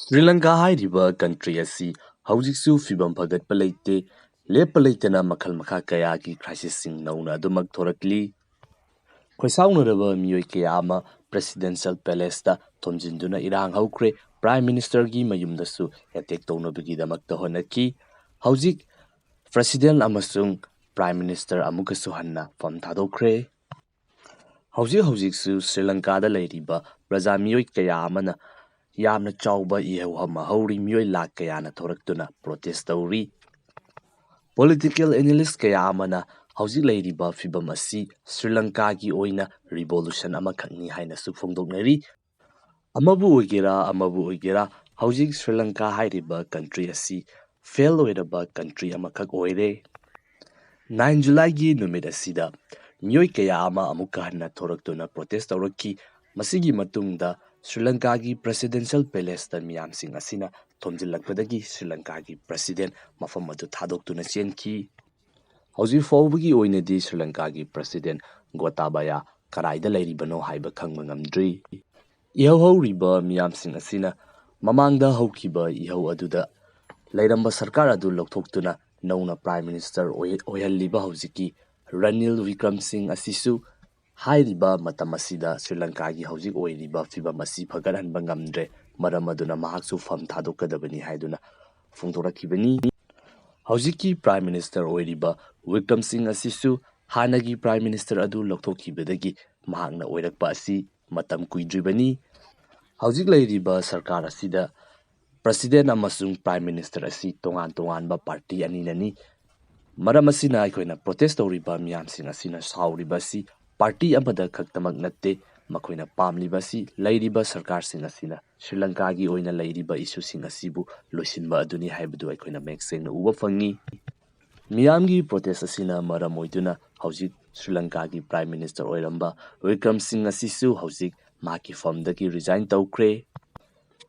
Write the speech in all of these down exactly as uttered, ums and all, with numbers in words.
ꯁ꯭ꯔꯤ ꯂꯪꯀꯥ ꯍꯥꯏꯔꯤꯕ ꯀꯟꯇ꯭ꯔꯤ ꯑꯁꯤ ꯍꯧꯖꯤꯛꯁꯨ ꯐꯤꯕꯝ ꯐꯒꯠꯄ ꯂꯩꯇꯦ꯫ ꯂꯦꯞꯄ ꯂꯩꯇꯅ ꯃꯈꯜ ꯃꯈꯥ ꯀꯌꯥꯒꯤ ꯀ꯭ꯔꯥꯏꯁꯤꯁꯁꯤꯡ ꯅꯧꯅ ꯑꯗꯨꯃꯛ ꯊꯣꯔꯛꯂꯤ꯫ ꯈꯣꯏꯁꯥꯎꯅꯔꯕ ꯃꯤꯑꯣꯏ ꯀꯌꯥ ꯑꯃ ꯄ꯭ꯔꯦꯁꯤꯗꯦꯟꯁꯤꯌꯦꯜ ꯄꯦꯂꯦꯁꯇ ꯊꯣꯝꯖꯤꯟꯗꯨꯅ ꯏꯔꯥꯡ ꯍꯧꯈ꯭ꯔꯦ꯫ ꯄ꯭ꯔꯥꯏꯝ ꯃꯤꯅꯤꯁꯇꯔꯒꯤ ꯃꯌꯨꯝꯗꯁꯨ ꯑꯦꯇꯦꯛ ꯇꯧꯅꯕꯒꯤꯗꯃꯛꯇ ꯍꯣꯠꯅꯈꯤ꯫ ꯍꯧꯖꯤꯛ ꯄ꯭ꯔꯦꯁꯤꯗꯦꯟ ꯑꯃꯁꯨꯡ ꯄ꯭ꯔꯥꯏꯝ ꯃꯤꯅꯤꯁꯇꯔ ꯑꯃꯨꯛꯀꯁꯨ ꯍꯟꯅ ꯐꯝ ꯊꯥꯗꯣꯛꯈ꯭ꯔꯦ꯫ ꯍꯧꯖꯤꯛ ꯍꯧꯖꯤꯛꯁꯨ ꯁ꯭ꯔꯤ ꯂꯪꯀꯥꯗ ꯂꯩꯔꯤꯕ ꯄ꯭ꯔꯖꯥ ꯃꯤꯑꯣꯏ ꯀꯌꯥ ꯑꯃꯅ ꯌꯥꯝꯅ ꯆꯥꯎꯕ ꯏꯍꯧ ꯑꯃ ꯍꯧꯔꯤ꯫ ꯃꯤꯑꯣꯏ ꯂꯥꯈ ꯀꯌꯥꯅ ꯊꯣꯔꯛꯇꯨꯅ ꯄ꯭ꯔꯣꯇꯦꯁ ꯇꯧꯔꯤ꯫ ꯄꯣꯂꯤꯇꯤꯀꯦꯜ ꯑꯦꯅꯥꯂꯤꯁ ꯀꯌꯥ ꯑꯃꯅ ꯍꯧꯖꯤꯛ ꯂꯩꯔꯤꯕ ꯐꯤꯕꯝ ꯑꯁꯤ ꯁ꯭ꯔꯤ ꯂꯪꯀꯥꯒꯤ ꯑꯣꯏꯅ ꯔꯤꯚꯣꯂꯨꯁꯟ ꯑꯃꯈꯛꯅꯤ ꯍꯥꯏꯅꯁꯨ ꯐꯣꯡꯗꯣꯛꯅꯔꯤ꯫ ꯑꯃꯕꯨ ꯑꯣꯏꯒꯦꯔꯥ, ꯑꯃꯕꯨ ꯑꯣꯏꯒꯦꯔꯥ, ꯍꯧꯖꯤꯛ ꯁ꯭ꯔꯤ ꯂꯪꯀꯥ ꯍꯥꯏꯔꯤꯕ ꯀꯟꯇ꯭ꯔꯤ ꯑꯁꯤ ꯐꯦꯜ ꯑꯣꯏꯔꯕ ꯀꯟꯇ꯭ꯔꯤ ꯑꯃꯈꯛ ꯑꯣꯏꯔꯦ꯫ ꯅꯥꯏꯟ ꯖꯨꯂꯥꯏꯒꯤ ꯅꯨꯃꯤꯠ ꯑꯁꯤꯗ ꯃꯤꯑꯣꯏ ꯀꯌꯥ ꯑꯃ ꯑꯃꯨꯛꯀ ꯍꯟꯅ ꯊꯣꯔꯛꯇꯨꯅ ꯄ꯭ꯔꯣꯇꯦꯁ ꯇꯧꯔꯛꯈꯤ꯫ ꯃꯁꯤꯒꯤ ꯃꯇꯨꯡꯗ ꯁ꯭ꯔꯤ ꯂꯪꯀꯥꯒꯤ ꯄ꯭ꯔꯦꯁꯤꯗꯦꯟꯁꯤꯌꯦꯜ ꯄꯦꯂꯦꯁꯇ ꯃꯤꯌꯥꯝꯁꯤꯡ ꯑꯁꯤꯅ ꯊꯣꯝꯖꯤꯜꯂꯛꯄꯗꯒꯤ ꯁ꯭ꯔꯤ ꯂꯪꯀꯥꯒꯤ ꯄ꯭ꯔꯦꯁꯤꯗꯦꯟ ꯃꯐꯝ ꯑꯗꯨ ꯊꯥꯗꯣꯛꯇꯨꯅ ꯆꯦꯟꯈꯤ꯫ ꯍꯧꯖꯤꯛ ꯐꯥꯎꯕꯒꯤ ꯑꯣꯏꯅꯗꯤ ꯁ꯭ꯔꯤ ꯂꯪꯀꯥꯒꯤ ꯄ꯭ꯔꯦꯁꯤꯗꯦꯟ ꯒꯣꯇꯥꯕꯥꯌꯥ ꯀꯗꯥꯏꯗ ꯂꯩꯔꯤꯕꯅꯣ ꯍꯥꯏꯕ ꯈꯪꯕ ꯉꯝꯗ꯭ꯔꯤ꯫ ꯏꯍꯧ ꯍꯧꯔꯤꯕ ꯃꯤꯌꯥꯝꯁꯤꯡ ꯑꯁꯤꯅ ꯃꯃꯥꯡꯗ ꯍꯧꯈꯤꯕ ꯏꯍꯧ ꯑꯗꯨꯗ ꯂꯩꯔꯝꯕ ꯁꯔꯀꯥꯔ ꯑꯗꯨ ꯂꯧꯊꯣꯛꯇꯨꯅ ꯅꯧꯅ ꯄ꯭ꯔꯥꯏꯝ ꯃꯤꯅꯤꯁꯇꯔ ꯑꯣꯏ-, ꯑꯣꯏꯍꯜꯂꯤꯕ ꯍꯧꯖꯤꯛꯀꯤ ꯔꯅꯤꯜ ꯋꯤꯀ꯭ꯔꯝ ꯁꯤꯡ ꯑꯁꯤꯁꯨ ꯍꯥꯏꯔꯤꯕ ꯃꯇꯝ ꯑꯁꯤꯗ ꯁ꯭ꯔꯤ ꯂꯪꯀꯥꯒꯤ ꯍꯧꯖꯤꯛ ꯑꯣꯏꯔꯤꯕ ꯐꯤꯕꯝ ꯑꯁꯤ ꯐꯒꯠꯍꯟꯕ ꯉꯝꯗ꯭ꯔꯦ꯫ ꯃꯔꯝ ꯑꯗꯨꯅ ꯃꯍꯥꯛꯁꯨ ꯐꯝ ꯊꯥꯗꯣꯛꯀꯗꯕꯅꯤ ꯍꯥꯏꯗꯨꯅ ꯐꯣꯡꯗꯣꯔꯛꯈꯤꯕꯅꯤ꯫ ꯍꯧꯖꯤꯛꯀꯤ ꯄ꯭ꯔꯥꯏꯝ ꯃꯤꯅꯤꯁꯇꯔ ꯑꯣꯏꯔꯤꯕ ꯋꯤꯀ꯭ꯔꯝ ꯁꯤꯡ ꯑꯁꯤꯁꯨ ꯍꯥꯟꯅꯒꯤ ꯄ꯭ꯔꯥꯏꯝ ꯃꯤꯅꯤꯁꯇꯔ ꯑꯗꯨ ꯂꯧꯊꯣꯛꯈꯤꯕꯗꯒꯤ ꯃꯍꯥꯛꯅ ꯑꯣꯏꯔꯛꯄ ꯑꯁꯤ ꯃꯇꯝ ꯀꯨꯏꯗ꯭ꯔꯤꯕꯅꯤ꯫ ꯍꯧꯖꯤꯛ ꯂꯩꯔꯤꯕ ꯁꯔꯀꯥꯔ ꯑꯁꯤꯗ ꯄ꯭ꯔꯁꯤꯗꯦꯟ ꯑꯃꯁꯨꯡ ꯄ꯭ꯔꯥꯏꯝ ꯃꯤꯅꯤꯁꯇꯔ ꯑꯁꯤ ꯇꯣꯉꯥꯟ ꯇꯣꯉꯥꯟꯕ ꯄꯥꯔꯇꯤ ꯑꯅꯤꯅꯅꯤ꯫ ꯃꯔꯝ ꯑꯁꯤꯅ ꯑꯩꯈꯣꯏꯅ ꯄ꯭ꯔꯣꯇꯦꯁ ꯇꯧꯔꯤꯕ ꯃꯤꯌꯥꯝꯁꯤꯡ ꯑꯁꯤꯅ ꯁꯥꯎꯔꯤꯕ ꯑꯁꯤ ꯄꯥꯔꯇꯤ ꯑꯃꯗ ꯈꯛꯇꯃꯛ ꯅꯠꯇꯦ꯫ ꯃꯈꯣꯏꯅ ꯄꯥꯝꯂꯤꯕ ꯑꯁꯤ ꯂꯩꯔꯤꯕ ꯁꯔꯀꯥꯔꯁꯤꯡ ꯑꯁꯤꯅ ꯁ꯭ꯔꯤ ꯂꯪꯀꯥꯒꯤ ꯑꯣꯏꯅ ꯂꯩꯔꯤꯕ ꯏꯁꯨꯁꯤꯡ ꯑꯁꯤꯕꯨ ꯂꯣꯏꯁꯤꯟꯕ ꯑꯗꯨꯅꯤ ꯍꯥꯏꯕꯗꯨ ꯑꯩꯈꯣꯏꯅ ꯃꯌꯦꯛ ꯁꯦꯡꯅ ꯎꯕ ꯐꯪꯉꯤ꯫ ꯃꯤꯌꯥꯝꯒꯤ ꯄ꯭ꯔꯣꯇꯦꯁ ꯑꯁꯤꯅ ꯃꯔꯝ ꯑꯣꯏꯗꯨꯅ ꯍꯧꯖꯤꯛ ꯁ꯭ꯔꯤ ꯂꯪꯀꯥꯒꯤ ꯄ꯭ꯔꯥꯏꯝ ꯃꯤꯅꯤꯁꯇꯔ ꯑꯣꯏꯔꯝꯕ ꯋꯤꯀ꯭ꯔꯝ ꯁꯤꯡ ꯑꯁꯤꯁꯨ ꯍꯧꯖꯤꯛ ꯃꯍꯥꯛꯀꯤ ꯐꯝꯗꯒꯤ ꯔꯤꯖꯥꯏꯟ ꯇꯧꯈ꯭ꯔꯦ꯫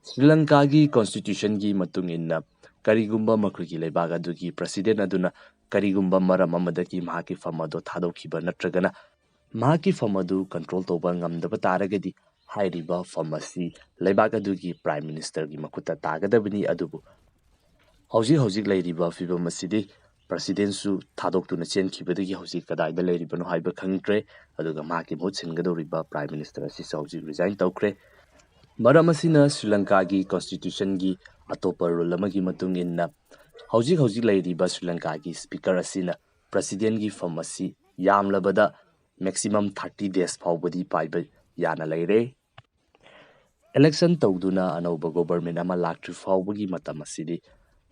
ꯁ꯭ꯔꯤ ꯂꯪꯀꯥꯒꯤ ꯀꯣꯟꯁꯇꯤꯇ꯭ꯌꯨꯁꯟꯒꯤ ꯃꯇꯨꯡ ꯏꯟꯅ ꯀꯔꯤꯒꯨꯝꯕ ꯃꯈꯣꯏꯒꯤ ꯂꯩꯕꯥꯛ ꯑꯗꯨꯒꯤ ꯄ꯭ꯔꯁꯤꯗꯦꯟ ꯑꯗꯨꯅ ꯀꯔꯤꯒꯨꯝꯕ ꯃꯔꯝ ꯑꯃꯗꯒꯤ ꯃꯍꯥꯛꯀꯤ ꯐꯝ ꯑꯗꯨ ꯊꯥꯗꯣꯛꯈꯤꯕ ꯅꯠꯇ꯭ꯔꯒꯅ ꯃꯍꯥꯛꯀꯤ ꯐꯝ ꯑꯗꯨ ꯀꯟꯇ꯭ꯔꯣꯜ ꯇꯧꯕ ꯉꯝꯗꯕ ꯇꯥꯔꯒꯗꯤ, ꯍꯥꯏꯔꯤꯕ ꯐꯝ ꯑꯁꯤ ꯂꯩꯕꯥꯛ ꯑꯗꯨꯒꯤ Prime Ministerꯒꯤ ꯃꯈꯨꯠꯇ ꯇꯥꯒꯗꯕꯅꯤ꯫ ꯑꯗꯨꯕꯨ ꯍꯧꯖꯤꯛ ꯍꯧꯖꯤꯛ ꯂꯩꯔꯤꯕ ꯐꯤꯕꯝ ꯑꯁꯤꯗꯤ Presidentꯁꯨ ꯊꯥꯗꯣꯛꯇꯨꯅ ꯆꯦꯟꯈꯤꯕꯗꯒꯤ ꯍꯧꯖꯤꯛ ꯀꯗꯥꯏꯗ ꯂꯩꯔꯤꯕꯅꯣ ꯍꯥꯏꯕ ꯈꯪꯗ꯭ꯔꯦ꯫ ꯑꯗꯨꯒ ꯃꯍꯥꯛꯀꯤ ꯃꯍꯨꯠ ꯁꯤꯟꯒꯗꯧꯔꯤꯕ Prime Minister ꯑꯁꯤꯁꯨ ꯍꯧꯖꯤꯛ resign ꯇꯧꯈ꯭ꯔꯦ꯫ ꯃꯔꯝ ꯑꯁꯤꯅ ꯁ꯭ꯔꯤ ꯂꯪꯀꯥꯒꯤ Constitutionꯒꯤ ꯑꯇꯣꯞꯄ rule ꯑꯃꯒꯤ ꯃꯇꯨꯡ ꯏꯟꯅ ꯍꯧꯖꯤꯛ ꯍꯧꯖꯤꯛ ꯂꯩꯔꯤꯕ ꯁ꯭ꯔꯤ ꯂꯪꯀꯥꯒꯤ Speaker ꯑꯁꯤꯅ Presidentꯒꯤ ꯐꯝ ꯑꯁꯤ ꯌꯥꯝꯂꯕꯗ maximum thirty days ꯐꯥꯎꯕꯗꯤ ꯄꯥꯏꯕ ꯌꯥꯅ ꯂꯩꯔꯦ꯫ Election ꯇꯧꯗꯨꯅ ꯑꯅꯧꯕ government ꯑꯃ ꯂꯥꯛꯇ꯭ꯔꯤ ꯐꯥꯎꯕꯒꯤ ꯃꯇꯝ ꯑꯁꯤꯗꯤ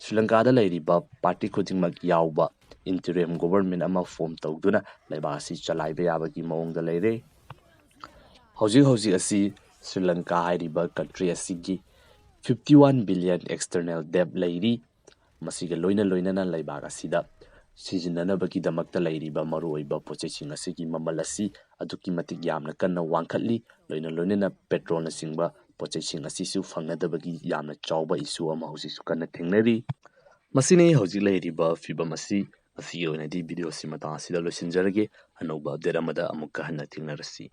ꯁ꯭ꯔꯤ ꯂꯪꯀꯥꯗ ꯂꯩꯔꯤꯕ party ꯈꯨꯗꯤꯡꯃꯛ ꯌꯥꯎꯕ interim government ꯑꯃ form ꯇꯧꯗꯨꯅ ꯂꯩꯕꯥꯛ ꯑꯁꯤ ꯆꯂꯥꯏꯕ ꯌꯥꯕꯒꯤ ꯃꯑꯣꯡꯗ ꯂꯩꯔꯦ꯫ ꯍꯧꯖꯤꯛ ꯍꯧꯖꯤꯛ ꯑꯁꯤ ꯁ꯭ꯔꯤ ꯂꯪꯀꯥ ꯍꯥꯏꯔꯤꯕ country ꯑꯁꯤꯒꯤ fifty one billion external debt ꯂꯩꯔꯤ꯫ ꯃꯁꯤꯒ ꯂꯣꯏꯅ ꯂꯣꯏꯅꯅ ꯂꯩꯕꯥꯛ ꯑꯁꯤꯗ ꯁꯤꯖꯤꯟꯅꯅꯕꯒꯤꯗꯃꯛꯇ ꯂꯩꯔꯤꯕ ꯃꯔꯨꯑꯣꯏꯕ ꯄꯣꯠꯆꯩꯁꯤꯡ ꯑꯁꯤꯒꯤ ꯃꯃꯜ ꯑꯁꯤ ꯑꯗꯨꯛꯀꯤ ꯃꯇꯤꯛ ꯌꯥꯝꯅ ꯀꯟꯅ ꯋꯥꯡꯈꯠꯂꯤ꯫ ꯂꯣꯏꯅ ꯂꯣꯏꯅꯅ petrolꯅꯆꯤꯡꯕ ꯄꯣꯠꯆꯩꯁꯤꯡ ꯑꯁꯤꯁꯨ ꯐꯪꯅꯗꯕꯒꯤ ꯌꯥꯝꯅ ꯆꯥꯎꯕ issue ꯑꯃ ꯍꯧꯖꯤꯛꯁꯨ ꯀꯟꯅ ꯊꯦꯡꯅꯔꯤ꯫ ꯃꯁꯤꯅꯤ ꯍꯧꯖꯤꯛ ꯂꯩꯔꯤꯕ ꯐꯤꯕꯝ ꯑꯁꯤ꯫ ꯉꯁꯤꯒꯤ ꯑꯣꯏꯅꯗꯤ video ꯑꯁꯤ ꯃꯇꯥꯡ ꯑꯁꯤꯗ ꯂꯣꯏꯁꯤꯟꯖꯔꯒꯦ꯫ ꯑꯅꯧꯕ update ꯑꯃꯗ ꯑꯃꯨꯛꯀ ꯍꯟꯅ ꯊꯦꯡꯅꯔꯁꯤ꯫